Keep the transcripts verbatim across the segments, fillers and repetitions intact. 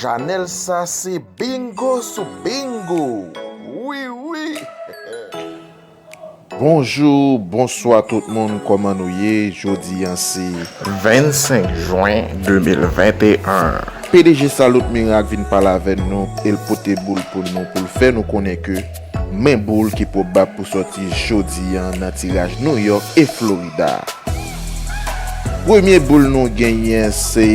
Chanèl sa se bingo sou bingo. Wi, wi. Bonjou, bonswa tout moun, kòman nou ye? Jodi a se vennsenk jen de mil venteyen. P D G Salut Miracle vin pale avè nou, e l pote boul pou nou, pou l fè nou konnen ke men boul ki pwobab pou sòti jodi a nan tiraj New York e Florida. Premye boul nou genyen se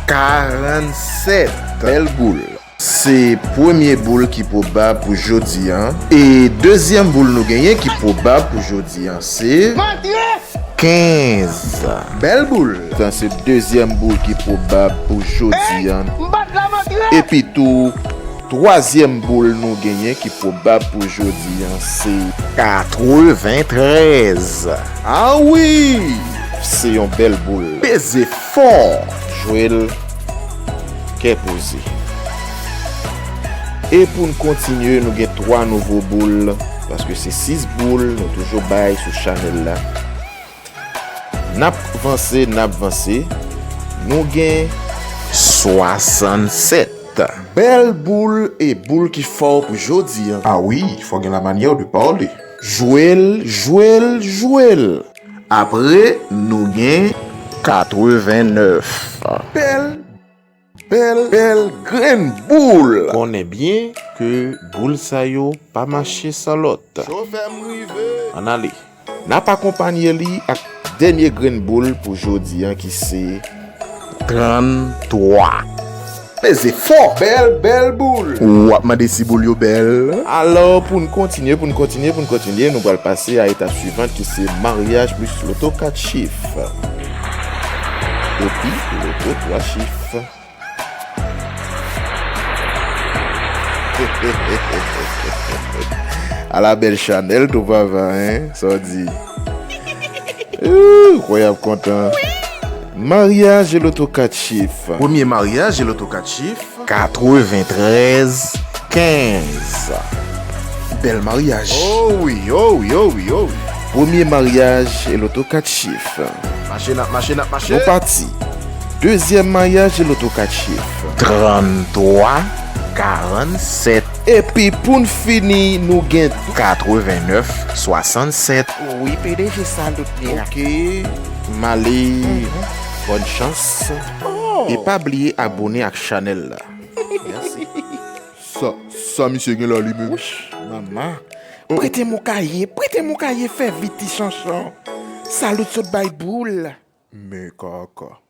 karannsèt. Bèl boul. Se premye boul ki pwobab pou jodi a. E dezyèm boul nou genyen ki pwobab pou jodi a se kenz. Bèl boul. Sa se dezyèm boul ki pwobab pou jodi a. Epi tou, twazyèm boul nou genyen ki pwobab pou jodi a se katreventrèz. A wi! Se yon bèl boul. Peze fò. Jwe l kè poze. E pou n kontinye, nou gen twa nouvo boul, paske se sis boul nou toujou bay sou chanèl la. N ap vanse, n ap vanse. Nou gen swasannsèt. Bèl boul e boul ki fò pou jodi a. A wi, fò gen lamanyè de pale. Jwe l, jwe l, jwe l. Apre, nou gen katrevennèf. Bèl, bèl, bèl grenn boul. Konnen byen ke boul sa yo pa mache san lòt. Chofè m rive. Ann ale. N ap akonpanye li ak dènye grenn boul pou jodi a ki se tranntwa. Peze fò. Bèl, bèl boul. W ap mande si boul yo bèl. Alò, pou n kontinye, pou n kontinye, pou n kontinye, nou pral pase a etap swivan ki se maryaj plis loto kat chif. Epi, loto twa chif. Ala bèl chanèl tou papa, en? Sa w di? Ooh, kwè y ap kontan. Maryaj e loto kat chif. Premye maryaj e loto kat chif. Katreventrèz kenz. Bèl maryaj. Oh wi, oh wi, oh wi, oh wi. Premye maryaj e loto kat chif. Mache n ap mache, n ap mache. Nou pati. Dezyèm maryaj e loto kat chif. Tranntwa karannsèt. Epi pou n fini, nou gen katrevennèf swasannsèt. Wi, P D G Salut Miracle. Ok, m ale. Bòn chans. Oh. E pa bliye abone ak chanèl la. Mèsi. Sa, sa misye gen la li menm? Wouch, manman. Prete m yon kaye, prete m yon kaye, fè vit ti chanchon. Salut sot bay boul. Men kaka.